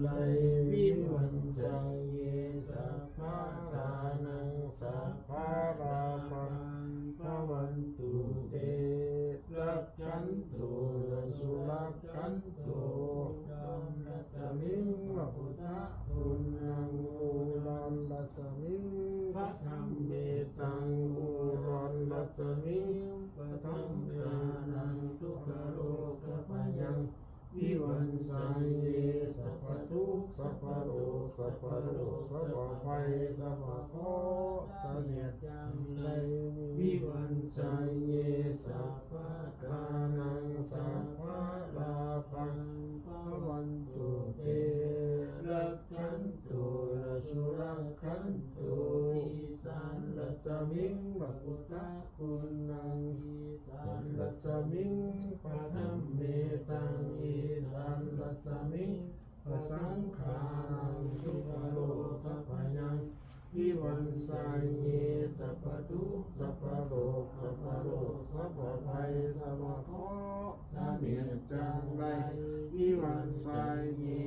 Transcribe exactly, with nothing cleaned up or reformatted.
lai vivañjaye sabbadhanaṃ sabbalābhaṃ bhavantu te. Rakkhantu va surakkhantu, uttaraṃ rasmiṃ va buddhaguṇaṃ, uttaraṃ rasmiṃ va dhammetaṃ, uttaraṃ rasmiṃ va saṅghānaṃ, dukkharogabhayaṃ vivañjaye, sabbadukkha sabbaroga sabbaroga sabbabhaya sabbakheṇa, เสนียดจัญไร vivañjaye, sabbadhanaṃ sabbalābhaṃ bhavantu te. Rakkhantu va surakkhantu, isānarasmiṃ va buddhaguṇaṃ, isānarasmiṃ va dhammetaṃ, isānarasmiṃ va saṅghānaṃ, dukkharogabhayaṃ vivañjaye, sabbadukkha sabbaroga sabbaroga sabbabhaya sabbakheṇa, เสนียดจัญไร vivañjaye,